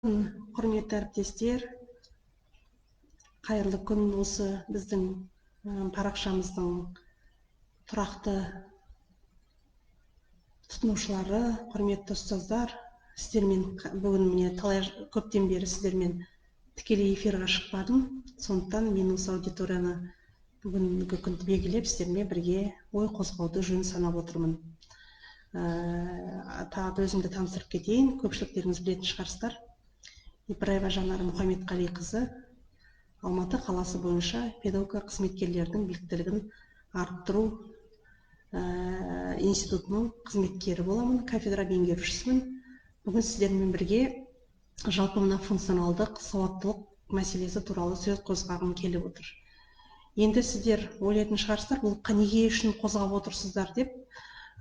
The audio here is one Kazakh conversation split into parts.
Құрметті әріптестер, қайырлы күн. Осы біздің парақшамыздың тұрақты тұтынушылары, құрметті ұстаздар, сіздермен бүгін, міне, талай көптен бері сіздермен тікелей эфирға шықпадым. Сондықтан мен осы аудиторияны бүгінгі күнді белгілеп, сіздермен бірге ой қозғауды жөн санап отырмын. Тағы да өзімді таныстырып кетейін, көпшіліктеріңіз білетін шығарсыздар. Ибраева Жанар Мұхаметқалиқызы, Алматы қаласы бойынша педагогика қызметкерлерінің біліктілігін арттыру институтының қызметкері боламын, кафедра меңгерушісімін. Бүгін сіздермен бірге жалпы мына функционалдық сауаттылық мәселесі туралы сөз қозғағым келіп отыр. Енді сіздер ойлайтын шығарсыздар, бұл неге үшін қозғап отырсыздар деп.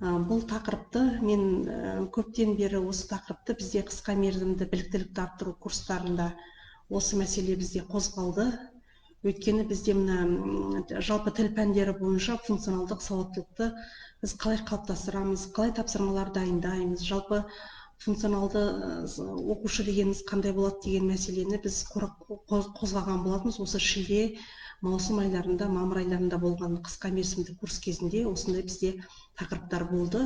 Бұл тақырыпты мен көптен бері, осы тақырыпты бізде қысқа мерзімді біліктілікті арттыру курстарында осы мәселе бізде қозғалды. Өйткені бізде мына жалпы тіл пәндері бойынша функционалдық сауаттылықты біз қалай қалыптастырамыз, қалай тапсырмалар дайындаймыз, жалпы функционалды оқушы дегеніміз қандай болады деген мәселені біз қозғаған болатынбыз. Осы шілде, маусым айларында, мамыр айларында болған қысқа мерзімді курс кезінде осындай бізде тақырыптар болды.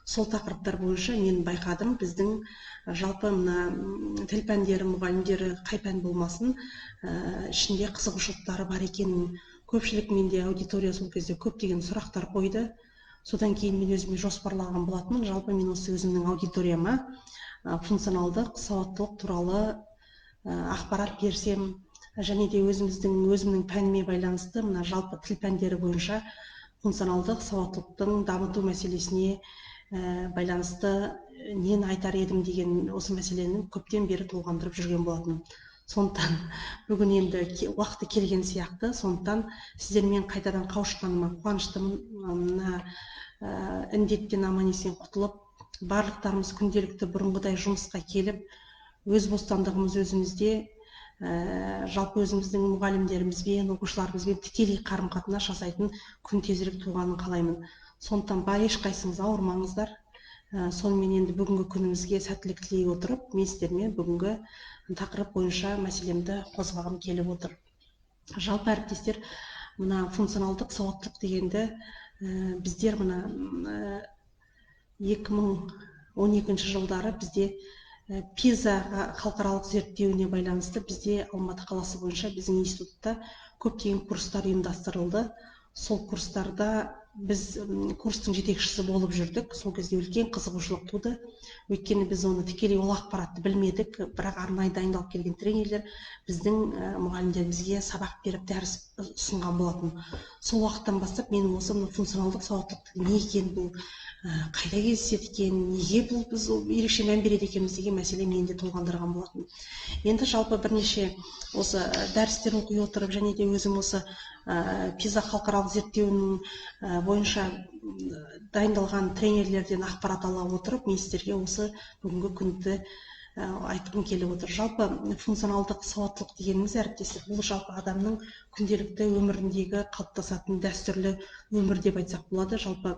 Сол тақырыптар бойынша мен байқадым, біздің жалпы мына тіл пәндері мұғалімдері, қай пән болмасын, ішінде қызығушылықтары бар екенін. Көпшілік менде аудитория сол кезде көптеген сұрақтар қойды. Содан кейін мен өзіме жоспарлаған болатынмын, жалпы мен осы өзімнің аудиторияма функционалдық сауаттылық туралы ақпарат берсем және де өзіміздің, өзімнің пәніме байланысты мына жалпы тіл пәндері бойынша функционалдық сауаттылықтың дамыту мәселесіне байланысты нені айтар едім деген осы мәселені көптен бері толғандырып жүрген болатын. Сондықтан бүгін енді уақыты келген сияқты, сондықтан сіздермен қайтадан қауышқаныма қуаныштымын. Мына індеттен аман есен құтылып, барлықтарымыз күнделікті бұрынғыдай жұмысқа келіп, өз бостандығымыз өзімізде, жалпы өзіміздің мұғалімдерімізбен, оқушыларымызбен тікелей қарым қатынас жасайтын күн тезірек туғанын қалаймын. Сондықтан ешқайсыңыз ауырмаңыздар. Сонымен енді бүгінгі күнімізге сәттілік тілей отырып, мен сіздермен бүгінгі тақырып бойынша мәселемді қозғағым келіп отыр. Жалпы, әріптестер, мына функционалдық сауаттылық дегенді біздер мына 2012 жылдары бізде ПИЗА халықаралық зерттеуіне байланысты бізде Алматы қаласы бойынша біздің институтта көптеген курстар ұйымдастырылды. Сол курстарда біз курстың жетекшісі болып жүрдік. Сол кезде үлкен қызығушылық туды, өйткені біз оны тікелей, ол ақпаратты білмедік, бірақ арнайы дайындалып келген тренерлер біздің мұғалімдерімізге сабақ беріп, дәріс ұсынған болатын. Сол уақыттан бастап мен осы мына функционалдық сауаттылық не екен, бұл қайда кездеседі екен, неге бұл біз ерекше мән береді екенбіз деген мәселе мені де толғандырған болатын. Енді жалпы бірнеше осы дәрістер оқи отырып және де өзім осы ПИЗА халықаралық зерттеуінің бойынша дайындалған тренерлерден ақпарат ала отырып, мен сіздерге осы бүгінгі күнді айтқым келіп отыр. Жалпы функционалдық сауаттылық дегеніміз, әріптестер, бұл жалпы адамның күнделікті өміріндегі қалыптасатын дәстүрлі өмір деп айтсақ болады. Жалпы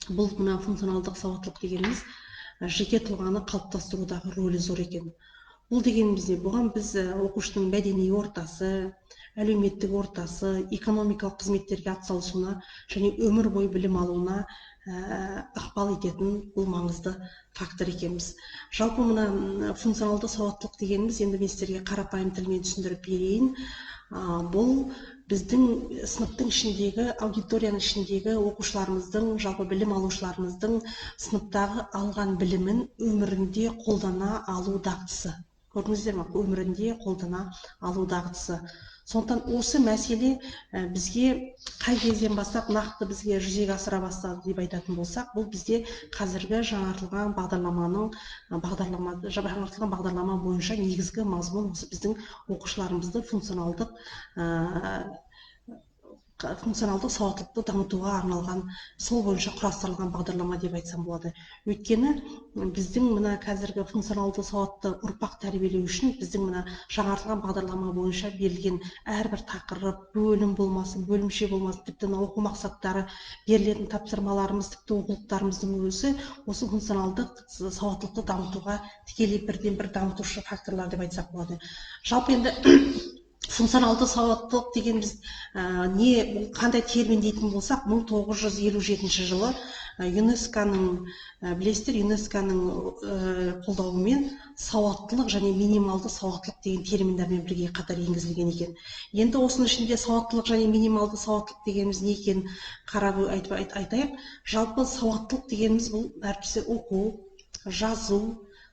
бұл мына функционалдық сауаттылық дегеніміз жеке тұлғаны қалыптастырудағы рөлі зор екен. Бұл дегеніміз не? Бұған біз оқушының мәдени ортасы, әлеуметтік ортасы, экономикалық қызметтерге атсалысуына және өмір бойы білім алуына ықпал ететін бұл маңызды фактор екенбіз. Жалпы мына функционалды сауаттылық дегеніміз, енді мен сіздерге қарапайым тілмен түсіндіріп берейін. Бұл біздің сыныптың ішіндегі, аудиторияның ішіндегі оқушыларымыздың, жалпы білім алушыларымыздың сыныптағы алған білімін өмірінде қолдана алу дағдысы. Көрдіңіздер ме? Өмірінде қолдана алу дағдысы. Сондықтан осы мәселе бізге қай кезден бастап нақты бізге жүзеге асыра бастады деп айтатын болсақ, бұл бізде қазіргі жаңартылған бағдарламаның бағдарлама жаңартылған бағдарлама бойынша негізгі мазмұн осы біздің оқушыларымызды функционалдық функционалдық сауаттылықты дамытуға арналған, сол бойынша құрастырылған бағдарлама деп айтсам болады. Өйткені біздің мына қазіргі функционалды сауатты ұрпақ тәрбиелеу үшін біздің мына жаңартылған бағдарлама бойынша берілген әрбір тақырып, бөлім болмасын, бөлімше болмасын, тіпті мына оқу мақсаттары, берілетін тапсырмаларымыз, тіпті оқулықтарымыздың өзі осы функционалдық сауаттылықты дамытуға тікелей бірден бір дамытушы факторлар деп айтсақ болады. Жалпы енді функционалды сауаттылық дегеніміз не, бұл қандай термин дейтін болсақ, 1957 жылы ЮНЕСКО-ның, білесіздер, ЮНЕСКО-ның қолдауымен сауаттылық және минималды сауаттылық деген терминдермен бірге қатар енгізілген екен. Енді осының ішінде сауаттылық және минималды сауаттылық дегеніміз не екенін қарап айтайық. Жалпы сауаттылық дегеніміз бұл әріптестер оқу, жазу,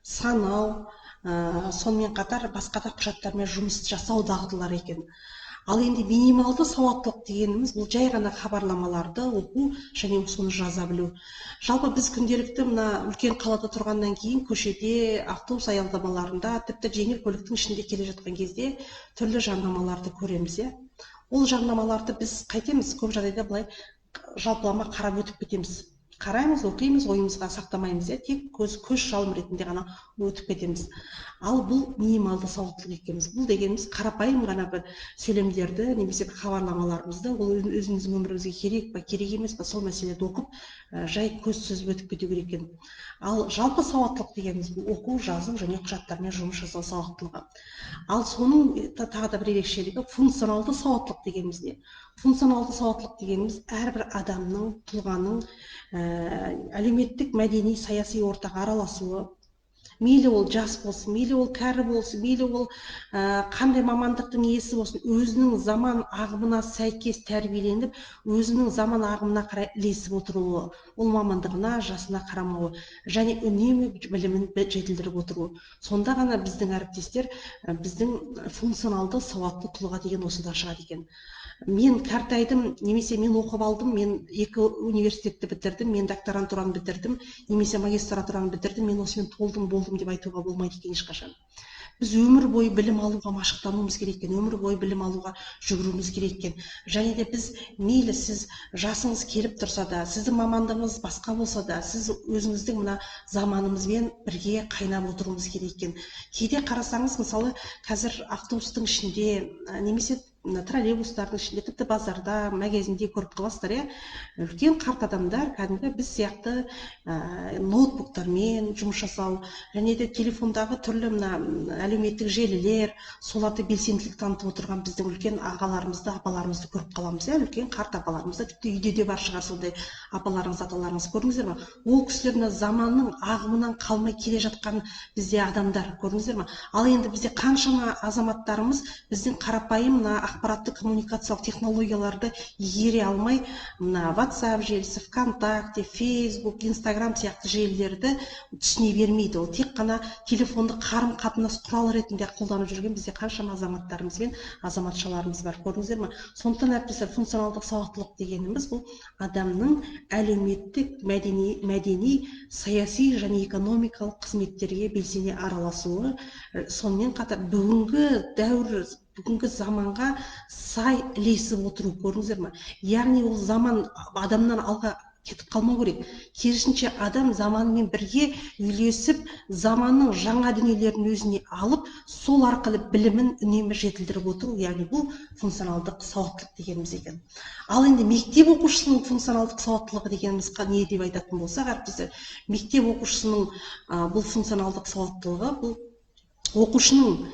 санау, сонымен қатар басқа да құжаттармен жұмыс жасау дағдылары екен. Ал енді минималды сауаттылық дегеніміз бұл жай ғана хабарламаларды оқу және соны жаза білу. Жалпы біз күнделікті мына үлкен қалада тұрғаннан кейін көшеде, автобус аялдамаларында, тіпті жеңіл көліктің ішінде келе жатқан кезде түрлі жарнамаларды көреміз, иә. Ол жарнамаларды біз қайтеміз, көп жағдайда былай жалпылама қарап өтіп кетеміз. Қараймыз, оқимыз, ойымызға сақтамаймыз, иә, тек көз шалым ретінде ғана өтіп кетеміз. Ал бұл минималды сауаттылық екенбіз. Бұл дегеніміз қарапайым ғана бір сөйлемдерді немесе бір хабарламаларымызды, ол өзіміздің өмірімізге керек па, керек емес па, сол мәселелерді оқып, жай көз сүзіп өтіп кету керек екен. Ал жалпы сауаттылық дегеніміз бұл оқу, жазу және құжаттармен жұмыс жасау сауаттылығы. Ал соның тағы да бір ерекшелігі функционалды сауаттылық дегеніміз не? Функционалды сауаттылық дегеніміз әрбір адамның, тұлғаның әлеуметтік, мәдени, саяси ортаға араласуы, мейлі ол жас болсын, мейлі ол кәрі болсын, мейлі ол қандай мамандықтың иесі болсын, өзінің заман ағымына сәйкес тәрбиеленіп, өзінің заман ағымына қарай ілесіп отыруы, ол мамандығына, жасына қарамауы және үнемі білімін жетілдіріп отыруы. Сонда ғана біздің әріптестер, біздің функционалды сауатты тұлға деген осыдан шығады екен. Мен қартайдым, немесе мен оқып алдым, мен 2 университетті бітірдім, мен докторантураны бітірдім, немесе магистратураны бітірдім, мен осымен толдым, болдым деп айтуға болмайды екен ешқашан. Біз өмір бойы білім алуға машықтануымыз керек екен, өмір бойы білім алуға жүгіруіміз керек екен. Және де біз, мейлі сіз жасыңыз келіп тұрса да, сіздің мамандығыңыз басқа болса да, сіз өзіңіздің мына заманымызбен бірге қайнап отыруымыз керек екен. Кейде қарасаңыз, мысалы, қазір автобустың ішінде, немесе троллейбустардың ішінде, тіпті базарда, магазинде көріп қаласыздар, иә, үлкен қарт адамдар кәдімгі біз сияқты ноутбуктармен жұмыс жасау және де телефондағы түрлі мына әлеуметтік желілер, соларды белсенділік танытып отырған біздің үлкен ағаларымызды, апаларымызды көріп қаламыз, иә, үлкен қарт апаларымызды, тіпті үйде де бар шығар сондай апаларыңыз, аталарыңыз, көрдіңіздер ме? Ол кісілер мына заманның ағымынан қалмай келе жатқан бізде адамдар, көрдіңіздер ме? Ал енді бізде қаншама азаматтарымыз біздің қарапайым мына ақпараттық коммуникациялық технологияларды игере алмай, мына WhatsApp желісі, ВКонтакте, Facebook, Instagram сияқты желілерді түсіне бермейді. Ол тек қана телефонды қарым-қатынас құралы ретінде қолданып жүрген бізде қаншама азаматтарымыз бен азаматшаларымыз бар, көрдіңіздер ме? Сондықтан әріптестер, функционалдық сауаттылық дегеніміз бұл адамның әлеуметтік, мәдени, саяси және экономикалық қызметтерге белсене араласуы, сонымен қатар бүгінгі дәуір, бүгінгі заманға сай ілесіп отыру, көрдіңіздер ме? Яғни ол заман адамнан алға кетіп қалмау керек. Керісінше адам заманмен бірге үйлесіп, заманның жаңа дүниелерін өзіне алып, сол арқылы білімін үнемі жетілдіріп отыру, яғни бұл функционалдық сауаттылық дегеніміз екен. Ал енді мектеп оқушысының функционалдық сауаттылығы дегеніміз не деп айтатын болсақ, әріптестер, мектеп оқушысының бұл функционалдық сауаттылығы бұл оқушының,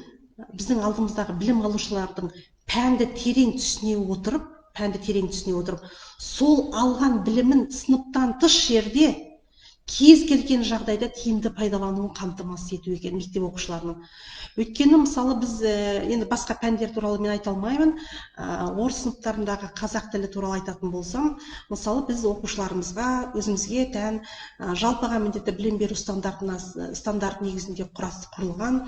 біздің алдымыздағы білім алушылардың пәнді терең түсіне отырып, сол алған білімін сыныптан тыс жерде кез келген жағдайда тиімді пайдалануын қамтамасыз ету екен мектеп оқушыларының. Өйткені мысалы біз енді басқа пәндер туралы мен айта алмаймын, орыс сыныптарындағы қазақ тілі туралы айтатын болсам, мысалы біз оқушыларымызға өзімізге тән жалпыға міндетті білім беру стандарт негізінде құрылған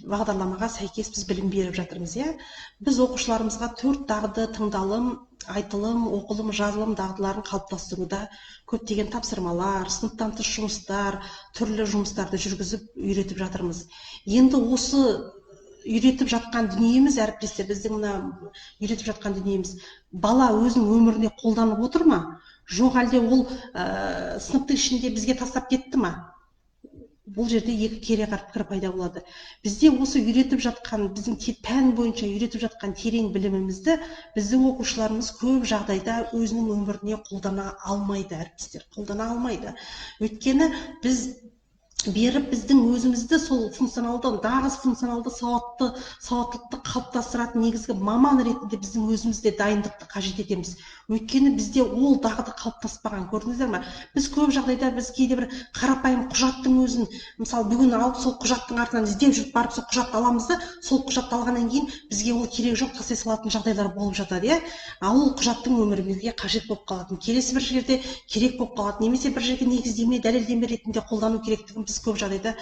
бағдарламаға сәйкес біз білім беріп жатырмыз, иә. Біз оқушыларымызға 4 дағды тыңдалым, айтылым, оқылым, жазылым дағдыларын қалыптастыруда көптеген тапсырмалар, сыныптан тыс жұмыстар, түрлі жұмыстарды жүргізіп үйретіп жатырмыз. Енді осы үйретіп жатқан дүниеміз, әріптестер, біздің мына үйретіп жатқан дүниеміз бала өзінің өміріне қолданып отыр ма? Жоқ әлде ол сыныптың ішінде бізге тастап кетті ма? Бұл жерде екі кереғар пікір пайда болады. Бізде осы үйретіп жатқан, біздің пән бойынша үйретіп жатқан терең білімімізді біздің оқушыларымыз көп жағдайда өзінің өміріне қолдана алмайды, әріптестер, қолдана алмайды. Өйткені біз беріп біздің өзімізді сол функционалды, нағыз функционалды сауаттылықты қалыптастыратын негізгі маман ретінде біздің өзімізде дайындықты қажет етеміз. Өйткені бізде ол дағды қалыптаспаған, көрдіңіздер ме? Біз көп жағдайда біз кейде бір қарапайым құжаттың өзін, мысалы, бүгін алып сол құжаттың артынан іздеп жүріп барып сол құжатты аламыз да, сол құжатты алғаннан кейін бізге ол керек жоқ, тастай салатын жағдайлар болып жатады, иә? Ал ол құжаттың өмірімізге қажет болып қалатын, келесі бір жерде керек болып қалатын, немесе бір жерге негіздеме, дәлелдеме ретінде қолдану керектігін біз көп жағдайда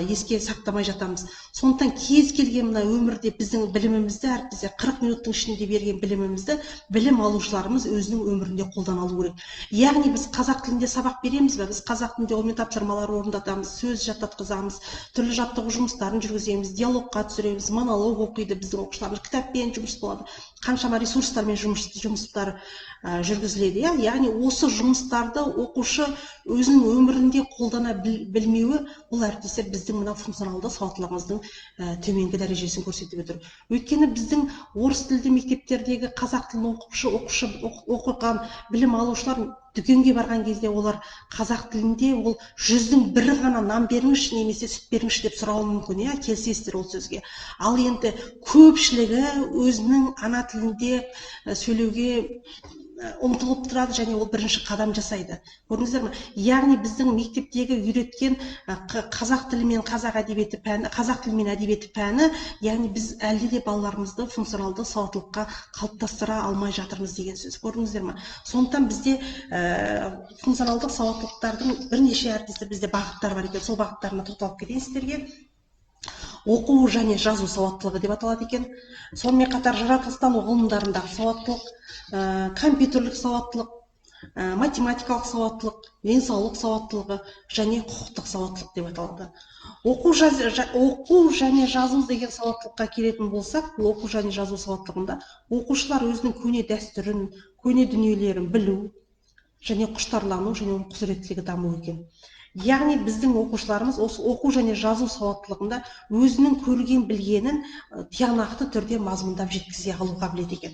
еске сақтамай жатамыз. Сондықтан кез келген мына өмірде біздің білімімізді, әріптестер, 40 минуттың ішінде берген білімімізді білім алушыларымыз өзінің өмірінде қолдана алу керек. Яғни біз қазақ тілінде сабақ береміз бе? Біз қазақ тілінде онымен тапсырмалар орындатамыз, сөз жаттатқызамыз, түрлі жаттығу жұмыстарын жүргіземіз, диалогқа түсіреміз, монолог оқиды біздің оқушыларымыз, кітаппен жұмыс болады, қаншама ресурстармен жұмыстар жүргізіледі, иә? Яғни осы жұмыстарды оқушы өзінің өмірінде қолдана білмеуі, бұл, әріптестер, біздің мына функционалды сауаттылығымыздың төменгі дәрежесін көрсетіп отыр. Өйткені біздің орыс тілді мектептердегі қазақ тілін оқыған білім алушылар дүкенге барған кезде олар қазақ тілінде ол 100-дің 1-і ғана нан беріңізші немесе сүт беріңізші деп сұрауы мүмкін, иә, келісесіздер ол сөзге. Ал енді көпшілігі өзінің ана тілінде сөйлеуге ұмтылып тұрады және ол бірінші қадам жасайды. Көрдіңіздер ме? Яғни біздің мектептегі үйреткен қазақ тілі мен қазақ әдебиеті пәні, қазақ тілі мен әдебиеті пәні, яғни біз әлде де балаларымызды функционалды сауаттылыққа қалыптастыра алмай жатырмыз деген сөз. Көрдіңіздер ме? Сондықтан бізде функционалдық сауаттылықтардың бірнеше, әріптестер, бізде бағыттар бар екен. Сол бағыттарына тоқталып кетейін сіздерге. Оқу және жазу сауаттылығы деп аталады екен. Сонымен қатар жаратылыстану ғылымдарындағы сауаттылық, компьютерлік сауаттылық, математикалық сауаттылық, денсаулық сауаттылығы және құқықтық сауаттылық деп аталады. Оқу және жазу деген сауаттылыққа келетін болсақ, бұл оқу және жазу сауаттылығында оқушылар өзінің көне дәстүрін, көне дүниелерін білу және құштарлану және оның құзыреттілігі даму екен. Яғни біздің оқушыларымыз осы оқу және жазу сауаттылығында өзінің көрген білгенін тиянақты түрде мазмұндап жеткізе алу қабілеті екен.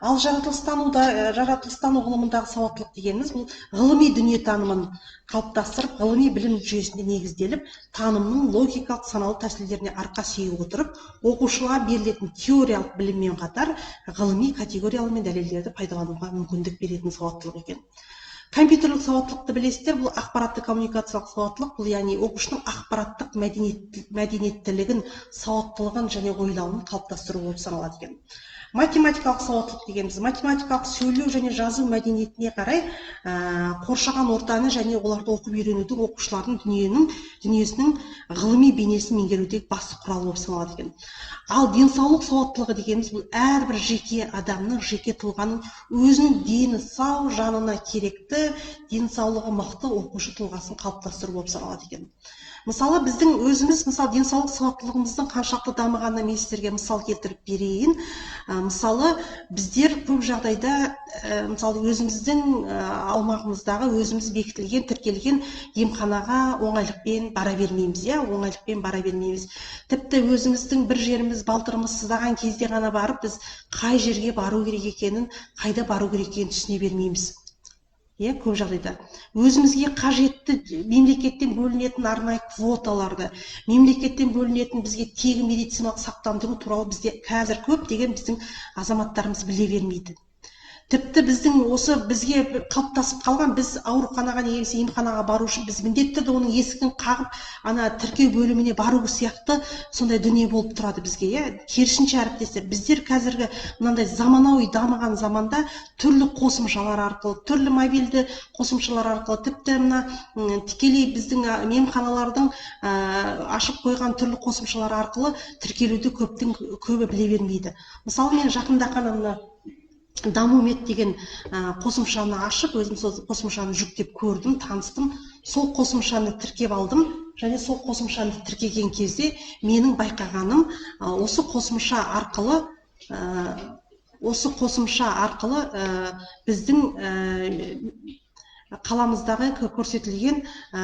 Ал жаратылыстану ғылымындағы сауаттылық дегеніміз бұл ғылыми дүниетанымын қалыптастырып, ғылыми білім жүйесінде негізделіп, танымның логикалық саналы тәсілдеріне арқа сүйей отырып, оқушыға берілетін теориялық біліммен қатар ғылыми категориялар мен дәлелдерді пайдалануға мүмкіндік беретін сауаттылық екен. Компьютерлік сауаттылықты білесіздер, бұл ақпаратты коммуникациялық сауаттылық, бұл яғни оқушының ақпараттық мәдениеттілігін, сауаттылығын және ойлауын қалыптастыру болып саналады екен. Математикалық сауаттылық дегеніміз математикалық сөйлеу және жазу мәдениетіне қарай қоршаған ортаны және оларды оқып үйренудің оқушылардың дүниесінің ғылыми бейнесін меңгерудегі басты құралы болып саналады екен. Ал денсаулық сауаттылығы дегеніміз бұл әрбір жеке адамның, жеке тұлғаның өзінің дені сау, жанына керекті, денсаулығы мықты оқушы тұлғасын қалыптастыру болып саналады екен. Мысалы, біздің өзіміз, мысалы, денсаулық сауаттылығымыздың қаншалықты дамығанына мен сіздерге мысал келтіріп берейін. Мысалы, біздер көп жағдайда, мысалы, өзіміздің аумағымыздағы өзіміз бекітілген, тіркелген емханаға оңайлықпен бара бермейміз, иә, оңайлықпен бара бермейміз. Тіпті өзіміздің бір жеріміз, балтырымыз сыздаған кезде ғана барып, біз қай жерге бару керек екенін, қайда бару керек екенін түсіне бермейміз. Иә, көп жағдайда өзімізге қажетті мемлекеттен бөлінетін арнайы квоталарды, мемлекеттен бөлінетін бізге тегін медициналық сақтандыру туралы бізде қазір көптеген біздің азаматтарымыз біле бермейді. Тіпті біздің осы бізге қалыптасып қалған, біз ауруханаға немесе емханаға бару үшін біз міндетті түрде оның есігін қағып, ана тіркеу бөліміне бару сияқты сондай дүние болып тұрады бізге, иә. Керісінше, әріптестер, біздер қазіргі мынандай заманауи дамыған заманда түрлі қосымшалар арқылы, түрлі мобильді қосымшалар арқылы, тіпті мына тікелей біздің емханалардың ашып қойған түрлі қосымшалар арқылы тіркелуді көптің көбі біле бермейді. Мысалы, мен жақында ғана мына Дамумед деген қосымшаны ашып, өзім сол қосымшаны жүктеп көрдім, таныстым. Сол қосымшаны тіркеп алдым және сол қосымшаны тіркеген кезде менің байқағаным, осы қосымша арқылы біздің қаламыздағы көрсетілген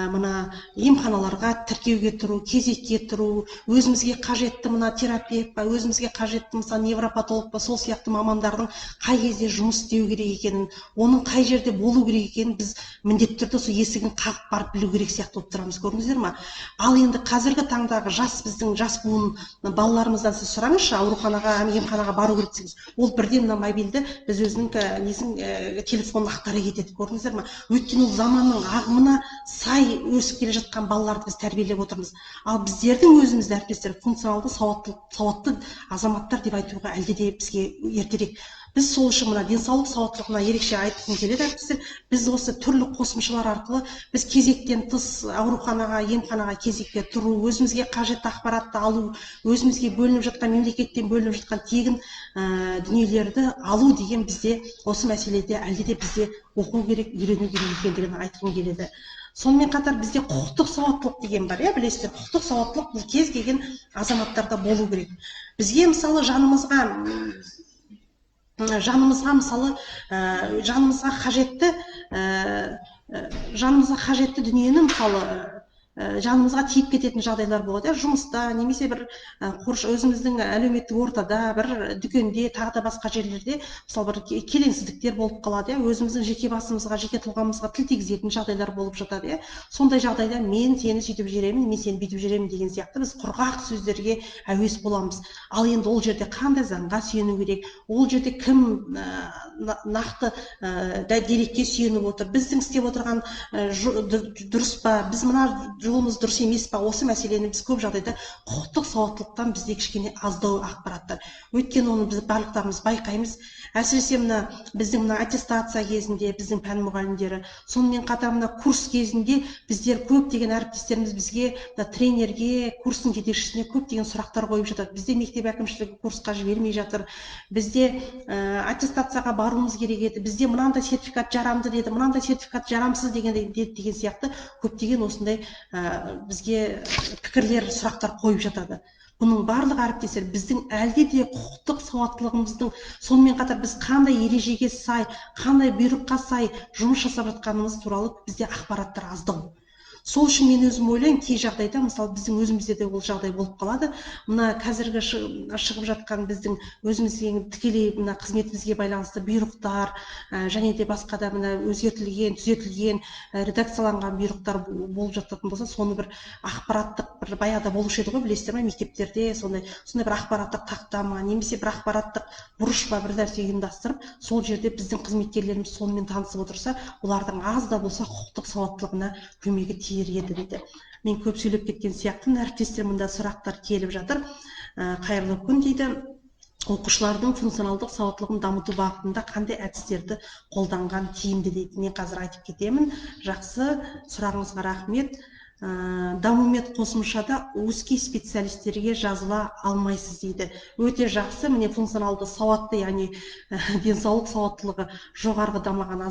мына емханаларға тіркеуге тұру, кезекке тұру, өзімізге қажетті мына терапевт па, өзімізге қажетті мысалы невропатолог па, сол сияқты мамандардың қай кезде жұмыс істеу керек екенін, оның қай жерде болу керек екенін біз міндетті түрде сол есігін қағып барып білу керек сияқты болып тұрамыз, көрдіңіздер ма? Ал енді қазіргі таңдағы жас, біздің жас буын балаларымыздан сіз сұраңызшы, ауруханаға, емханаға бару керек десеңіз, ол бірден мына мобильді біз өзінің несін, телефонын ақтара кетеді, көрдіңіздер ма? Өйткені ол заманның ағымына сай өсіп келе жатқан балаларды біз тәрбиелеп отырмыз. Ал біздердің өзімізді, әріптестер, функционалды сауатты азаматтар деп айтуға әлде де бізге ертерек. Біз сол үшін мына денсаулық сауаттылығына ерекше айтқым келеді, әріптестер. Біз осы түрлі қосымшалар арқылы біз кезектен тыс ауруханаға, емханаға кезекке тұру, өзімізге қажетті ақпаратты алу, өзімізге бөлініп жатқан, мемлекеттен бөлініп жатқан тегін дүниелерді алу деген бізде осы мәселеде әлде де бізде оқу керек, үйрену керек екендігін айтқым келеді. Сонымен қатар бізде құқықтық сауаттылық деген бар, иә, білесіздер, құқықтық сауаттылық бұл кез келген азаматтарда болу керек. Бізге мысалы жанымызға мысалы жанымызға қажетті дүниені мысалы жанымызға тиіп кететін жағдайлар болады, жұмыста немесе бір өзіміздің әлеуметтік ортада, бір дүкенде, тағы да басқа жерлерде мысалы бір келеңсіздіктер болып қалады, өзіміздің жеке басымызға, жеке тұлғамызға тіл тигізетін жағдайлар болып жатады. Сондай жағдайда мен сені сөйтіп жіберемін, мен сені бүйтіп жіберемін деген сияқты біз құрғақ сөздерге әуес боламыз. Ал енді ол жерде қандай заңға сүйену керек, ол жерде кім нақты дерекке сүйеніп отыр, біздің істеп отырған дұрыс па, біз мына жолымыз дұрыс емес па, осы мәселені біз көп жағдайда құқықтық сауаттылықтан бізде кішкене аздау ақпараттар. Өйткені оны біз барлықтарымыз байқаймыз. Әсіресе мына біздің мына аттестация кезінде біздің пән мұғалімдері, сонымен қатар мына курс кезінде біздер көптеген әріптестеріміз бізге, мына тренерге, курстың жетекшісіне көптеген сұрақтар қойып жатады. Бізде мектеп әкімшілігі курсқа жібермей жатыр, бізде аттестацияға баруымыз керек еді, бізде мынандай сертификат жарамды деді, мынандай сертификат жарамсыз деген деген сияқты көптеген осындай бізге пікірлер, сұрақтар қойып жатады. Бұның барлық әріптестер біздің әлде де құқықтық сауаттылығымыздың, сонымен қатар біз қандай ережеге сай, қандай бұйрыққа сай жұмыс жасап жатқанымыз туралы бізде ақпараттар аздау. Сол үшін мен өзім ойлаймын, кей жағдайда, мысалы біздің өзімізде де ол жағдай болып қалады. Мына қазіргі шығып жатқан біздің өзімізге тікелей мына қызметімізге байланысты бұйрықтар, және де басқа да мына өзгертілген, түзетілген, редакцияланған бұйрықтар болып жататын болса, соны бір ақпараттық бір баяғыда болушы еді ғой, білесіздер ме, мектептерде сондай бір ақпараттық тақта ма, немесе бір ақпараттық бұрыш па, бір нәрсе ұйымдастырып, сол жерде біздің қызметкерлеріміз сонымен танысып отырса, олардың аз да болса құқықтық сауаттылығына көмегі тиер еді дейді. Мен көп сөйлеп кеткен сияқтымын, әріптестер, мында сұрақтар келіп жатыр. Қайырлы күн дейді. Оқушылардың функционалдық сауаттылығын дамыту бағытында қандай әдістерді қолданған тиімді дейді. Мен қазір айтып кетемін. Жақсы, сұрағыңызға рахмет. Дамумед қосымшада узкий специалистерге жазыла алмайсыз дейді. Өте жақсы, міне функционалды сауатты, яғни денсаулық сауаттылығы жоғарғы дамыған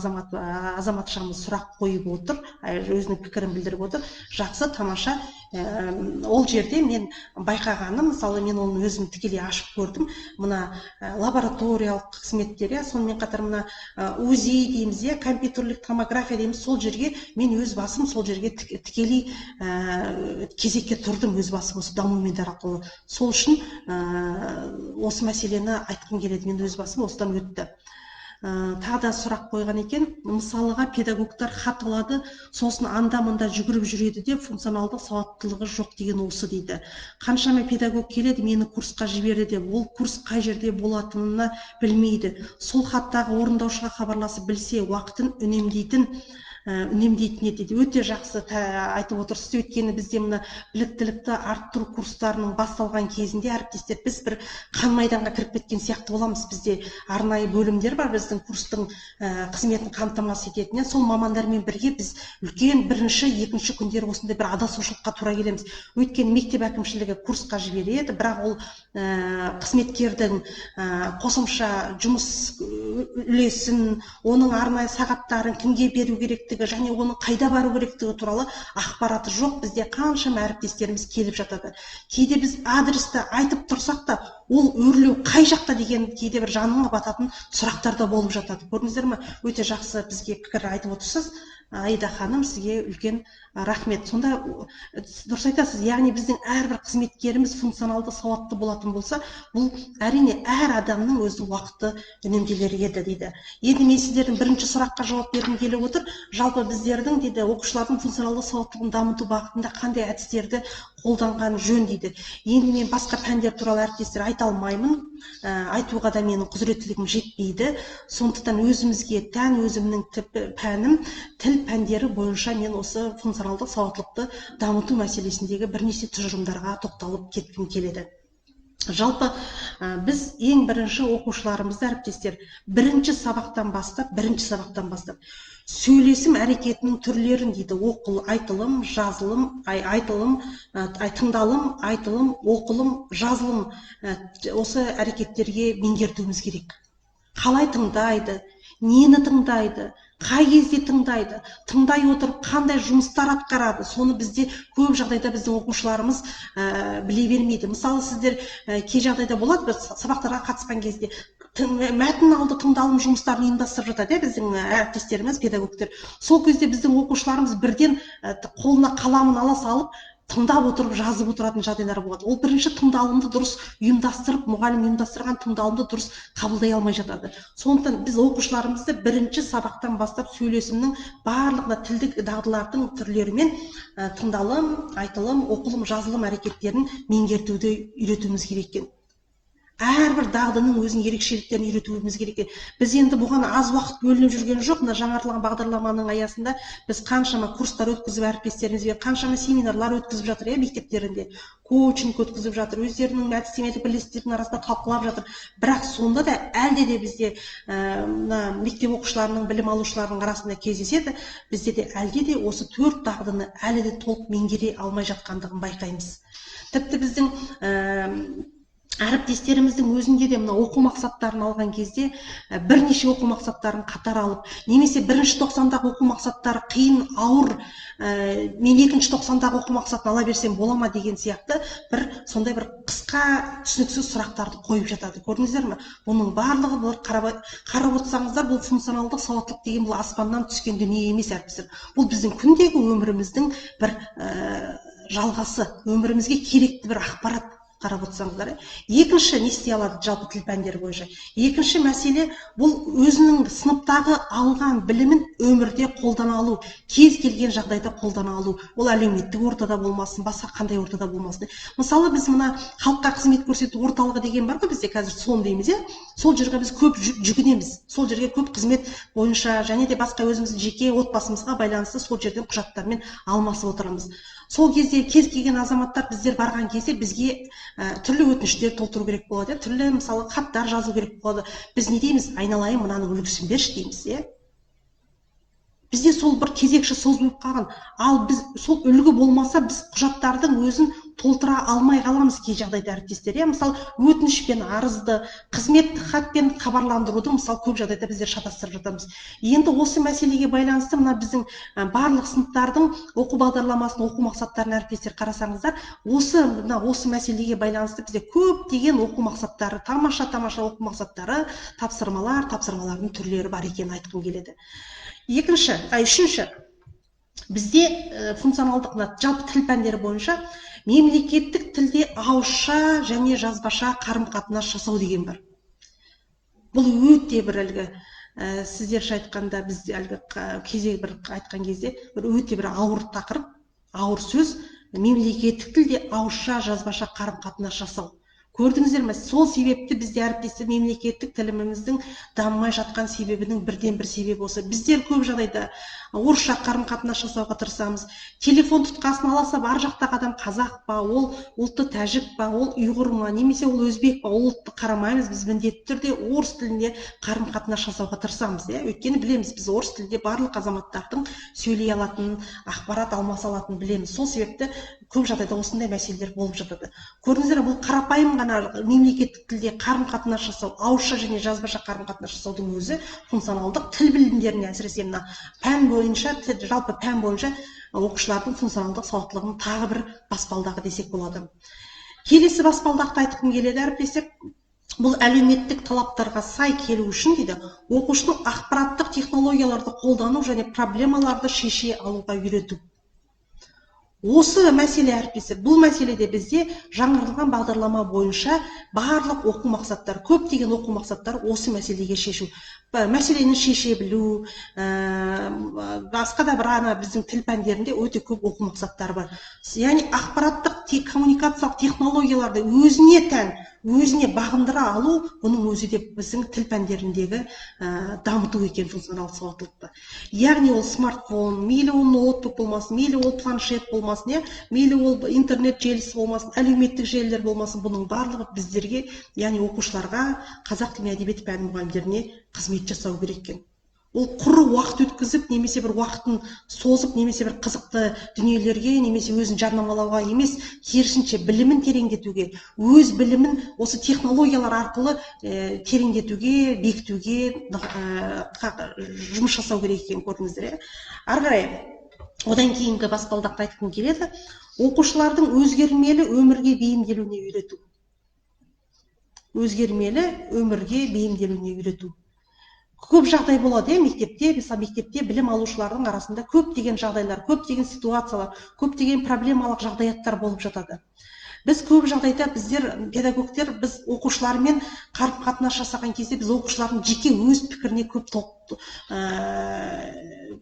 азаматшамыз сұрақ қойып отыр, өзінің пікірін білдіріп отыр. Жақсы, тамаша. Ол жерде мен байқағаным, мысалы мен оны өзім тікелей ашып көрдім, мына лабораториялық қызметтер, сонымен қатар мына УЗИ дейміз, компьютерлік томография дейміз, сол жерге мен өз басым сол жерге тікелей кезекке тұрдым өз басым осы Дамумед арқылы. Сол үшін осы мәселені айтқым келеді, мен өз басым осыдан өтті. Тағы да сұрақ қойған екен, мысалыға педагогтар хат алады, сосын анда-мында жүгіріп жүреді деп функционалдық сауаттылығы жоқ деген осы дейді. Қаншама педагог келеді, мені курсқа жіберді деп, ол курс қай жерде болатынына білмейді. Сол хаттағы орындаушыға хабарласып білсе, уақытын үнемдейтін Үнемдейтін еді дейді. Өте жақсы айтып отырсыз. Өйткені бізде мына біліктілікті арттыру курстарының басталған кезінде, әріптестер, біз бір қан майданға кіріп кеткен сияқты боламыз. Бізде арнайы бөлімдер бар, біздің курстың қызметін қамтамасыз ететін. Сол мамандармен бірге біз үлкен бірінші, екінші күндері осындай бір адасушылыққа тура келеміз. Өйткені мектеп әкімшілігі курсқа жібереді, бірақ ол қызметкердің қосымша жұмыс үлесін, оның арнайы сағаттарын кімге беру керектігі және оның қайда бару керектігі туралы ақпараты жоқ. Бізде қаншама әріптестеріміз келіп жатады. Кейде біз адресті айтып тұрсақ та, ол өрлеу қай жақта деген кейде бір жаныңа бататын сұрақтар да болып жатады. Көрдіңіздер ме? Өте жақсы бізге пікір айтып отырсыз. Аида ханым, сізге үлкен рахмет. Сонда дұрыс айтасыз, яғни біздің әрбір қызметкеріміз функционалды сауатты болатын болса, бұл әрине әр адамның өзінің уақыты үнемделер еді дейді. Енді мен сіздердің бірінші сұраққа жауап бергім келіп отыр. Жалпы біздердің, дейді, оқушылардың функционалды сауаттылығын дамыту бағытында қандай әдістерді қолданған жөн дейді. Енді мен басқа пәндер туралы, әріптестер, айта алмаймын, айтуға да менің құзыреттілігім жетпейді. Сондықтан өзімізге тән, өзімнің пәнім тіл пәндері бойынша мен осы функционалдық сауаттылықты дамыту мәселесіндегі бірнеше тұжырымдарға тоқталып кеткім келеді. Жалпы біз ең бірінші оқушыларымызды, әріптестер, бірінші сабақтан бастап сөйлесім әрекетінің түрлерін, дейді, оқыл, айтылым, жазылым, айтылым, тыңдалым, айтылым, оқылым, жазылым, осы әрекеттерге меңгертуіміз керек. Қалай тыңдайды, нені тыңдайды, қай кезде тыңдайды, тыңдай отырып қандай жұмыстар атқарады, соны бізде көп жағдайда біздің оқушыларымыз біле бермейді. Мысалы, сіздер кей жағдайда болады, бір сабақтарға қатысқан кезде мәтін алды тыңдалым жұмыстарын ұйымдастырып жатады, иә, біздің әріптестеріміз, педагогтер. Сол кезде біздің оқушыларымыз бірден қолына қаламын ала салып, тыңдап отырып жазып отыратын жағдайлар болады. Ол бірінші тыңдалымды дұрыс ұйымдастырып, мұғалім ұйымдастырған тыңдалымды дұрыс қабылдай алмай жатады. Сондықтан біз оқушыларымызды бірінші сабақтан бастап сөйлесімнің барлық мына тілдік дағдылардың түрлерімен, тыңдалым, айтылым, оқылым, жазылым әрекеттерін меңгертуді үйретуіміз керек екен. Әрбір дағдының өзінің ерекшеліктерін үйретуіміз керек екен. Біз енді бұған аз уақыт бөлініп жүрген жоқ. Мына жаңартылған бағдарламаның аясында біз қаншама курстар өткізіп, әріптестерімізбен қаншама семинарлар өткізіп жатыр, иә, мектептерінде коучинг өткізіп жатыр, өздерінің әдістемелік бірлестіктерінің арасында талқылап жатыр. Бірақ сонда да әлде де бізде мына мектеп оқушыларының, білім алушылардың арасында кездеседі, бізде де әлде де осы төрт дағдыны әлі де толық меңгере алмай жатқандығын байқаймыз. Тіпті біздің әріптестеріміздің өзінде де мына оқу мақсаттарын алған кезде бірнеше оқу мақсаттарын қатар алып, немесе бірінші тоқсандағы оқу мақсаттары қиын, ауыр, мен екінші тоқсандағы оқу мақсатын ала берсем бола ма деген сияқты бір сондай бір қысқа, түсініксіз сұрақтарды қойып жатады. Көрдіңіздер ме? Бұның барлығы, бұл қарап отырсаңыздар, бұл функционалдық сауаттылық деген бұл аспаннан түскен дүние емес, әріптестер. Бұл біздің күндегі өміріміздің бір жалғасы, өмірімізге керекті бір ақпарат, қарап отырсаңыздар, иә. Екінші, не істей алады жалпы тіл пәндері бойынша? Екінші мәселе: бұл өзінің сыныптағы алған білімін өмірде қолдана алу, кез келген жағдайда қолдана алу. Ол әлеуметтік ортада болмасын, басқа қандай ортада болмасын. Мысалы, біз мына халыққа қызмет көрсету орталығы деген бар ғой бізде қазір, ЦОН дейміз, иә. Сол жерге біз көп жүгінеміз, сол жерге көп қызмет бойынша және де басқа өзіміздің жеке отбасымызға байланысты сол жерден құжаттармен алмасып отырамыз. Сол кезде кез келген азаматтар, біздер барған кезде бізге түрлі өтініштер толтыру керек болады, иә, түрлі, мысалы, хаттар жазу керек болады. Біз не дейміз? «Айналайын, мынаның үлгісін берші», – дейміз, иә. Бізде сол бір кезекші созылып қалған. Ал біз сол үлгі болмаса, біз құжаттардың өзін толтыра алмай қаламыз кей жағдайда, әріптестер, иә. Мысалы, өтініш пен арызды, қызметтік хатпен хабарландыруды, мысалы, көп жағдайда біздер шатастырып жатамыз. Енді осы мәселеге байланысты мына біздің барлық сыныптардың оқу бағдарламасын, оқу мақсаттарын, әріптестер, қарасаңыздар, осы мына осы мәселеге байланысты бізде көптеген оқу мақсаттары, тамаша тамаша оқу мақсаттары, тапсырмалар, тапсырмалардың түрлері бар екенін айтқым келеді. Екінші, үшінші, бізде функционалдық мына жалпы тіл пәндері бойынша мемлекеттік тілде ауызша және жазбаша қарым қатынас жасау деген бар. Бұл өте бір әлгі сіздерше айтқанда, біз әлгі кезек бір айтқан кезде бір өте бір ауыр тақырып, ауыр сөз: мемлекеттік тілде ауызша, жазбаша қарым қатынас жасау. Көрдіңіздер ме? Сол себепті бізде, әріптестер, мемлекеттік тіліміздің дамымай жатқан себебінің бірден бір себебі осы. Біздер көп жағдайда орысша қарым қатынас жасауға тырысамыз. Телефон тұтқасын ала сап, ар жақтағы адам қазақ па, ол ұлты тәжік па, ол ұйғыр ма, немесе ол өзбек па, ол ұлтты қарамаймыз. Біз міндетті түрде орыс тілінде қарым қатынас жасауға тырысамыз, иә? Өйткені білеміз, біз орыс тілінде барлық азаматтардың сөйлей алатынын, ақпарат алмаса алатынын білеміз. Сол себепті көп жағдайда осындай мәселелер болып жатады. Көрдіңіздер, бұл қарапайым ғана мемлекеттік тілде қарым қатынас жасау, ауызша және жазбаша қарым қатынас жасаудың өзі функционалдық тіл білімдеріне, әсіресе мына пән бойынша, жалпы пән бойынша оқушылардың функционалдық сауаттылығының тағы бір баспалдағы десек болады. Келесі баспалдақты айтқым келеді, әріптестер. Бұл әлеуметтік талаптарға сай келу үшін, дейді, оқушының ақпараттық технологияларды қолдану және проблемаларды шеше алуға үйрету. Осы мәселе, әріптестер, бұл мәселеде бізде жаңғыртылған бағдарлама бойынша барлық оқу мақсаттары, көптеген оқу мақсаттары осы мәселеге шешу. Мәселені шеше білу, басқа да бір ана біздің тіл пәндерінде өте көп оқу мақсаттары бар. Яғни ақпараттық коммуникациялық технологияларды өзіне тән, өзіне бағындыра алу, бұның өзі де біздің тіл пәндеріндегі дамыту екен функционалдық сауаттылықты. Яғни ол смартфон, мейлі ол ноутбук болмасын, мейлі ол планшет болмасын, мейлі ол интернет желісі болмасын, әлеуметтік желілер болмасын, бұның барлығы біздерге, яғни оқушыларға, қазақ тілі мен әдебиеті пәні мұғалімдеріне қызмет жасау керек екен. Ол құр уақыт өткізіп, немесе бір уақытын созып, немесе бір қызықты дүниелерге, немесе өзін жарнамалауға емес, керісінше білімін тереңдетуге, өз білімін осы технологиялар арқылы тереңдетуге, бекітуге жұмыс жасау керек екенін көрдіңіздер, иә? Ары қарай, одан кейінгі баспалдақты айтқым келеді. Оқушылардың өзгермелі өмірге бейімделуіне үйрету. Өзгермелі өмірге бейімделуіне үйрету. Көп жағдай болады, иә, мектепте, мысалы, мектепте білім алушылардың арасында көптеген жағдайлар, көптеген ситуациялар, көптеген проблемалық жағдаяттар болып жатады. Біз көп жағдайда, біздер, педагогтер, біз оқушылармен қарым-қатынас жасаған кезде біз оқушылардың жеке өз пікіріне көп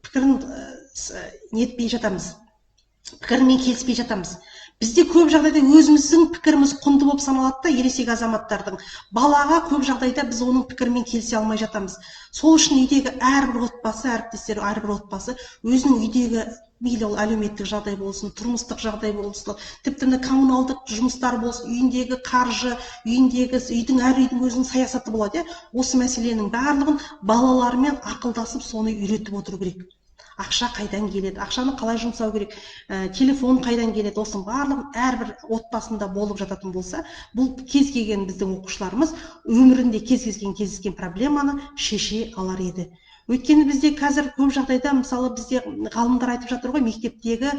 пікірін нетпей жатамыз, пікірімен келіспей жатамыз. Бізде көп жағдайда өзіміздің пікіріміз құнды болып саналады да, ересек азаматтардың. Балаға көп жағдайда біз оның пікірімен келісе алмай жатамыз. Сол үшін үйдегі әрбір отбасы, әріптестер, әрбір отбасы өзінің үйдегі, мейлі ол әлеуметтік жағдай болсын, тұрмыстық жағдай болсын, тіпті мына коммуналдық жұмыстар болсын, үйіндегі қаржы, үйіндегі үйдің, әр үйдің өзінің саясаты болады, иә? Осы мәселенің барлығын балалармен ақылдасып соны үйретіп отыру керек. Ақша қайдан келеді, ақшаны қалай жұмсау керек, телефон қайдан келеді, осының барлығын әрбір отбасында болып жататын болса, бұл кез келген біздің оқушыларымыз өмірінде кез келген кездескен проблеманы шеше алар еді. Өйткені бізде қазір көп жағдайда, мысалы, бізде ғалымдар айтып жатыр ғой, мектептегі,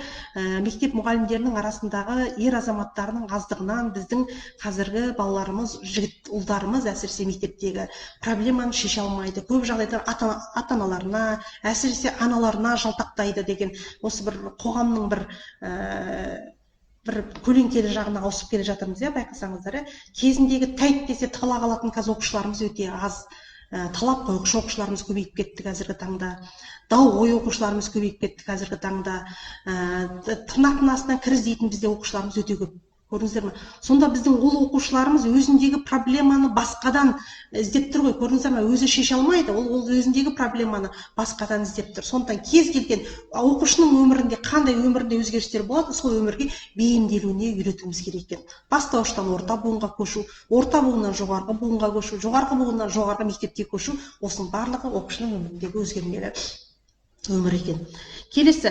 мектеп мұғалімдерінің арасындағы ер азаматтарының аздығынан біздің қазіргі балаларымыз, жігіт ұлдарымыз әсіресе мектептегі проблеманы шеше алмайды. Көп жағдайда ата-аналарына, әсіресе аналарына жалтақтайды деген осы бір қоғамның бір көлеңкелі жағына ауысып келе жатырмыз, иә, байқасаңыздар, иә. Кезіндегі тәйт десе талақ алатын қазір оқушыларымыз өте аз. Талап қойғыш оқушыларымыз көбейіп кетті қазіргі таңда. Дау ой оқушыларымыз көбейіп кетті қазіргі таңда. Тырнақтың астынан кір іздейтін бізде оқушыларымыз өте көп. Көрдіңіздер ме? Сонда біздің ол оқушыларымыз өзіндегі проблеманы басқадан іздеп тұр ғой, көрдіңіздер ме? Өзі шеше алмайды, ол өзіндегі проблеманы басқадан іздеп тұр. Сондықтан кез келген оқушының өмірінде қандай өмірінде өзгерістер болады, сол өмірге бейімделуіне үйретуіміз керек екен. Бастауыштан орта буынға көшу, орта буыннан жоғарғы буынға көшу, жоғарғы буыннан жоғарғы мектепке көшу, осының барлығы оқушының өміріндегі өзгермелі өмір екен. Келесі,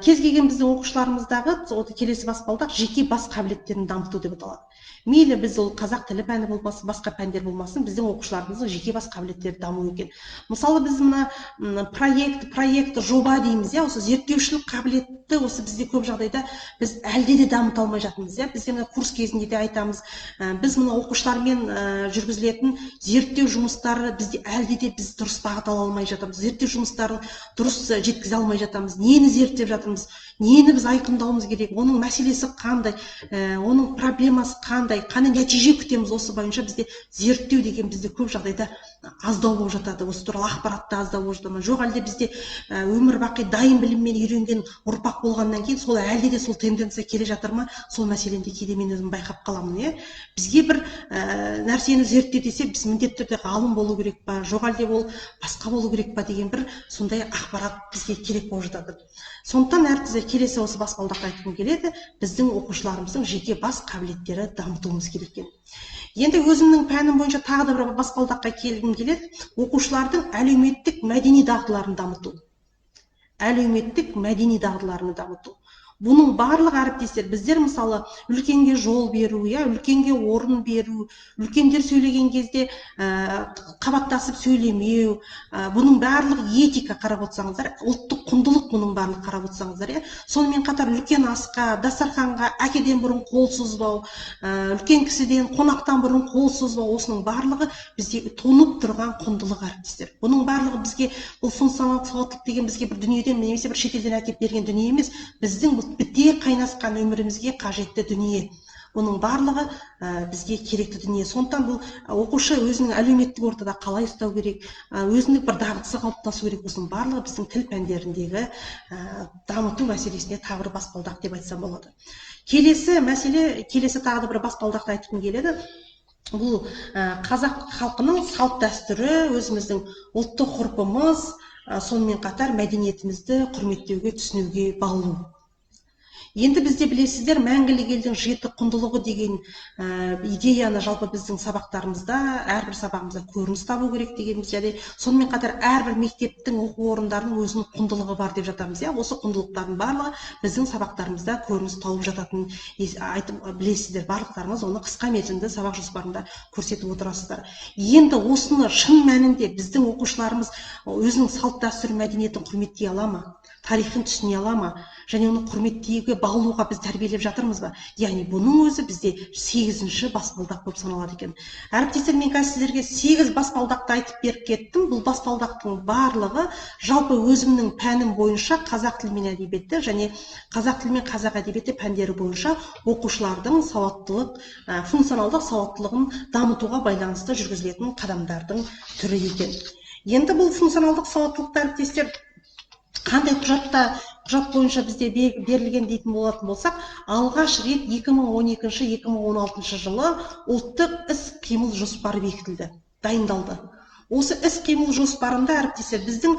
кез келген біздің оқушыларымыздағы келесі баспалдақ жеке бас қабілеттерін дамыту деп аталады. Мейлі біз ол қазақ тілі пәні болмасын, басқа пәндер болмасын, біздің оқушыларымыздың жеке бас қабілеттері даму екен. Мысалы, біз мына проект, жоба дейміз, иә, осы зерттеушілік қабілетті осы бізде көп жағдайда біз әлде де дамыта алмай жатырмыз, иә. Бізде мына курс кезінде де айтамыз, біз мына оқушылармен жүргізілетін зерттеу жұмыстары бізде әлде де біз дұрыс бағыт ала алмай жатырмыз, зерттеу жұмыстарын дұрыс жеткізе алмай жатамыз. Нені зерттеп жатырмыз, нені біз айқындауымыз керек, оның мәселесі қандай, оның проблемасы қандай, қандай, қандай нәтиже күтеміз, осы бойынша бізде зерттеу деген бізде көп жағдайда аздау болып жатады. Осы туралы ақпарат та аздау болып жатады. Жоқ әлде бізде өмір бақи дайын біліммен үйренген ұрпақ болғаннан кейін сол әлде де сол тенденция келе жатыр ма, сол мәселені де кейде мен өзім байқап қаламын, иә. Бізге бір нәрсені зертте десе, біз міндетті түрде ғалым болу керек па, жоқ әлде ол басқа болу керек па деген бір сондай ақпарат бізге керек болып жатады. Сондықтан әртүрлі келесі осы баспалдақты айтқым келеді, біздің оқушыларымыздың жеке бас қабілеттері дамытуымыз керек екен. Енді өзімнің пәнім бойынша тағы да бір баспалдаққа келгім келеді. Оқушылардың әлеуметтік мәдени дағдыларын дамыту. Әлеуметтік мәдени дағдыларын дамыту. Бұның барлық әріптестер, біздер мысалы үлкенге жол беру, иә, үлкенге орын беру, үлкендер сөйлеген кезде қабаттасып сөйлемеу, бұның барлығы этика, қарап отырсаңыздар, ұлттық құндылық бұның барлығы, қарап отырсаңыздар, иә. Сонымен қатар үлкен асқа, дастарханға әкеден бұрын қол созбау, үлкен кісіден, қонақтан бұрын қол созбау, осының барлығы бізде тұнып тұрған құндылық, әріптестер. Бұның барлығы бізге, бұл функционалдық сауаттылық деген бізге бір дүниеден немесе бір шетелден әкеліп берген дүние емес, біздің біте қайнасқан өмірімізге қажетті дүние. Бұның барлығы бізге керекті дүние. Сондықтан бұл оқушы өзінің әлеуметтік ортада қалай ұстау керек, өзіндік бір дағдысы қалыптасу керек. Осының барлығы біздің тіл пәндеріндегі дамыту мәселесіне тағы бір баспалдақ деп айтсам болады. Келесі мәселе, келесі тағы да бір баспалдақты айтқым келеді. Бұл қазақ халқының салт дәстүрі, өзіміздің ұлттық ғұрпымыз, сонымен қатар мәдениетімізді құрметтеуге, түсінуге баулу. Енді бізде білесіздер, мәңгілік елдің жеті құндылығы деген идеяны жалпы біздің сабақтарымызда, әрбір сабағымызда көрініс табу керек дегеніміз, және сонымен қатар әрбір мектептің оқу орындарының өзінің құндылығы бар деп жатамыз, иә. Осы құндылықтардың барлығы біздің сабақтарымызда көрініс тауып жататынын айтып білесіздер, барлықтарыңыз оны қысқа мерзімді сабақ жоспарында көрсетіп отырасыздар. Енді осыны шын мәнінде біздің оқушыларымыз өзінің салт дәстүр мәдениетін құрметтей ала ма? Тарихын түсіне ала ма? Және оны құрметтеуге, баулуға біз тәрбиелеп жатырмыз ба? Яғни бұның өзі бізде 8-ші баспалдақ болып саналады екен. Әріптестер, мен қазір сіздерге 8 баспалдақты айтып беріп кеттім. Бұл баспалдақтың барлығы жалпы өзімнің пәнім бойынша қазақ тілі мен әдебиеті және қазақ тілі мен қазақ әдебиеті пәндері бойынша оқушылардың сауаттылық, функционалдық сауаттылығын дамытуға байланысты жүргізілетін қадамдардың түрі екен. Енді бұл функционалдық сауаттылықты, әріптестер, қандай құжат бойынша бізде берілген дейтін болатын болсақ, алғаш рет 2012-2016 жылы ұлттық іс-қимыл жоспары бекітілді, дайындалды. Осы іс-қимыл жоспарында, әріптестер, біздің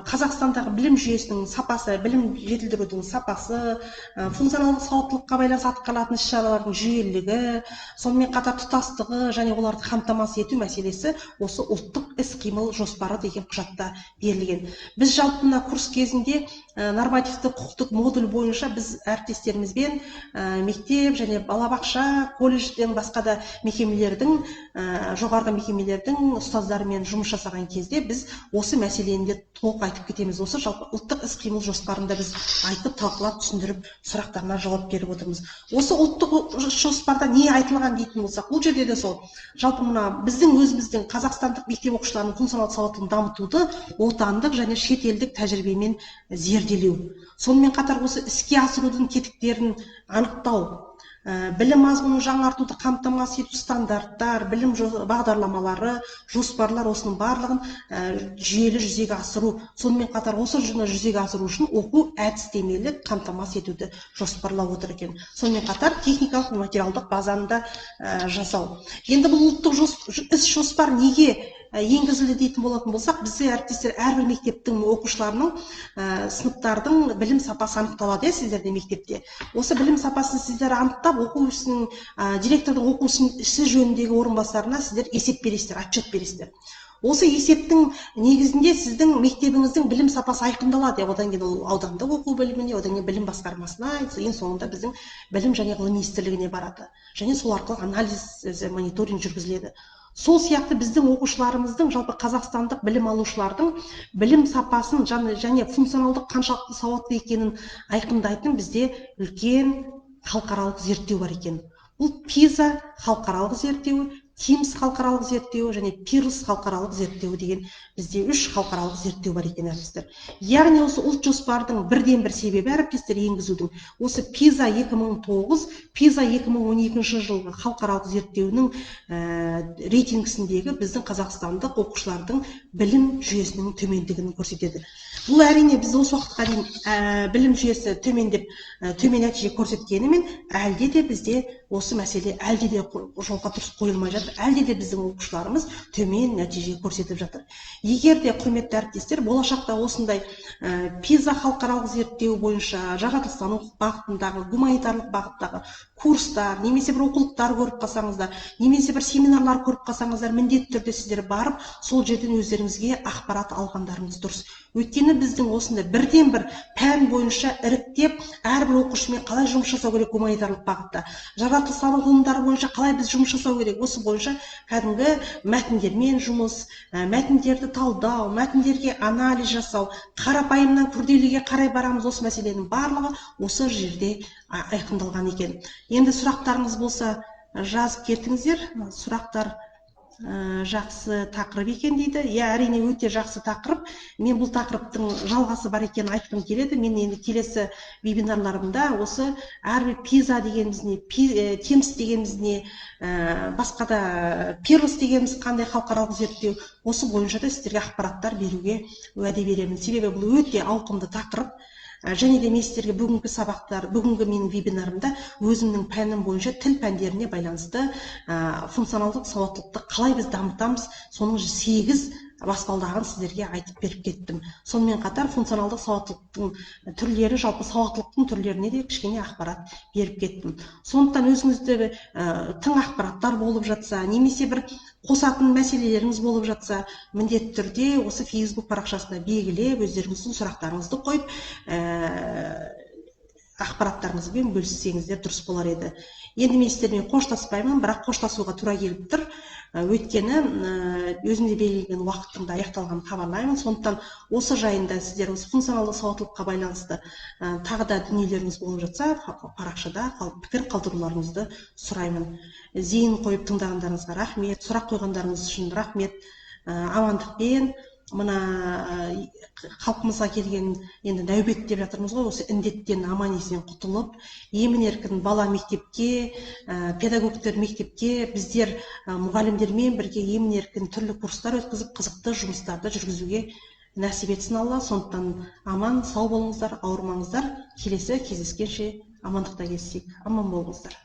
Қазақстандағы білім жүйесінің сапасы, білім жетілдірудің сапасы, функционалдық сауаттылыққа байланысты атқарылатын іс-шаралардың жүйелілігі, сонымен қатар тұтастығы және оларды қамтамасыз ету мәселесі осы ұлттық іс-қимыл жоспары деген құжатта берілген. Біз жалпы мына курс кезінде нормативті құқықтық модуль бойынша біз әріптестерімізбен мектеп және балабақша, колледжден басқа да мекемелердің, жоғарғы мекемелердің ұстаздарымен жұмыс жасаған кезде біз осы мәселені де толық айтып кетеміз. Осы жалпы ұлттық іс-қимыл жоспарында біз айтып, талқылап, түсіндіріп, сұрақтарына жауап беріп отырмыз. Осы ұлттық жоспарда не айтылған дейтін болсақ, бұл жерде де сол жалпы мына біздің өзіміздің қазақстандық мектеп оқушыларының функционалдық сауаттылығын дамытуды отандық және шетелдік тәжірибемен зерделеу. Сонымен қатар осы іске асырудың тетіктерін анықтау, білім мазмұнын жаңартуды қамтамасыз ету стандарттар, білім бағдарламалары, жоспарлар, осының барлығын жүйелі жүзеге асыру, сонымен қатар осы жүзеге асыру үшін оқу әдістемелік қамтамасыз етуді жоспарлап отыр екен. Сонымен қатар техникалық материалдық базаны да жасау. Енді бұл ұлттық іс жоспар неге енгізілді дейтін болатын болсақ, бізде, әріптестер, әрбір мектептің оқушыларының, сыныптардың білім сапасы анықталады, иә, сіздерде мектепте. Осы білім сапасын сіздер анықтап, оқу ісінің, директордың оқу ісі жөніндегі орынбасарына сіздер есеп бересіздер, отчет бересіздер. Осы есептің негізінде сіздің мектебіңіздің білім сапасы айқындалады. Одан кейін ол аудандық оқу бөліміне, одан кейін білім басқармасына, ең соңында біздің білім және ғылым министрлігіне барады. Және сол арқылы анализ, мониторинг жүргізіледі. Сол сияқты біздің оқушыларымыздың, жалпы қазақстандық білім алушылардың білім сапасын және функционалдық қаншалықты сауатты екенін айқындайтын бізде үлкен халықаралық зерттеу бар екен. Бұл PISA халықаралық зерттеуі, TIMSS халықаралық зерттеуі және PIRLS халықаралық зерттеуі деген бізде 3 халықаралық зерттеу бар екен, әріптестер. Яғни осы ұлт жоспардың бірден бір себебі, әріптестер, енгізудің осы PISA 2009, PISA 2012 жылғы халықаралық зерттеуінің рейтингісіндегі біздің қазақстандық оқушылардың білім жүйесінің төмендігін көрсетеді. Бұл әрине біз осы уақытқа дейін білім жүйесі төмендеп, төмен нәтиже көрсеткенімен, әлде де бізде осы мәселе әлде де жолға дұрыс қойылмай жатыр, әлде де біздің оқушыларымыз төмен нәтиже көрсетіп жатыр. Егер де, құрметті әріптестер, болашақта осындай PISA халықаралық зерттеу бойынша жаратылыстану бағытындағы, гуманитарлық бағыттағы курстар немесе бір оқулықтар көріп қалсаңыздар, немесе бір семинарлар көріп қалсаңыздар, міндетті түрде сіздер барып сол жерден өздеріңізге ақпарат алғандарыңыз дұрыс. Өйткені біздің осындай бірден бір пән бойынша іріктеп әрбір оқушымен қалай жұмыс жасау керек гуманитарлық бағытта, жаратылыстану ғылымдары бойынша қалай біз жұмыс жасау керек, осы бойынша кәдімгі мәтіндермен жұмыс, мәтіндерді талдау, мәтіндерге анализ жасау, қарапайымнан күрделіге қарай барамыз, осы мәселенің барлығы осы жерде айқындалған екен. Енді сұрақтарыңыз болса жазып кетіңіздер. Сұрақтар жақсы тақырып екен дейді. Иә, әрине өте жақсы тақырып. Мен бұл тақырыптың жалғасы бар екенін айтқым келеді. Мен енді келесі вебинарларымда осы әрбір PISA дегеніміз не, TIMSS дегеніміз не, басқа да PIRLS дегеніміз қандай халықаралық зерттеу, осы бойынша да сіздерге ақпараттар беруге уәде беремін. Себебі бұл өте ауқымды тақырып. Және де мен сіздерге бүгінгі сабақтар, бүгінгі менің вебинарымда өзімнің пәнім бойынша тіл пәндеріне байланысты функционалдық сауаттылықты қалай біз дамытамыз, соның 8 баспалдағын сіздерге айтып беріп кеттім. Сонымен қатар функционалдық сауаттылықтың түрлері, жалпы сауаттылықтың түрлеріне де кішкене ақпарат беріп кеттім. Сондықтан өзіңізде тың ақпараттар болып жатса, немесе бір қосатын мәселелеріңіз болып жатса, міндетті түрде осы Facebook парақшасына белгілеп, өздеріңіздің сұрақтарыңызды қойып, ақпараттарыңызбен бөліссеңіздер дұрыс болар еді. Енді мен сіздермен қоштаспаймын, бірақ қоштасуға тура келіп тұр. Өйткені өзімде белгіленген уақыттың да аяқталғанын хабарлаймын. Сондықтан осы жайында сіздер осы функционалдық сауаттылыққа байланысты тағы да дүниелеріңіз болып жатса, парақшада пікір қалдыруларыңызды сұраймын. Зейін қойып тыңдағандарыңызға рахмет, сұрақ қойғандарыңыз үшін рахмет. Амандықпен мына халқымызға келген енді нәубет деп жатырмыз ғой, осы індеттен аман есен құтылып, емін еркін бала мектепке, педагогтер мектепке, біздер мұғалімдермен бірге емін еркін түрлі курстар өткізіп, қызықты жұмыстарды жүргізуге нәсіп етсін Алла. Сондықтан аман сау болыңыздар, ауырмаңыздар. Келесі кездескенше амандықта кездесейік. Аман болыңыздар.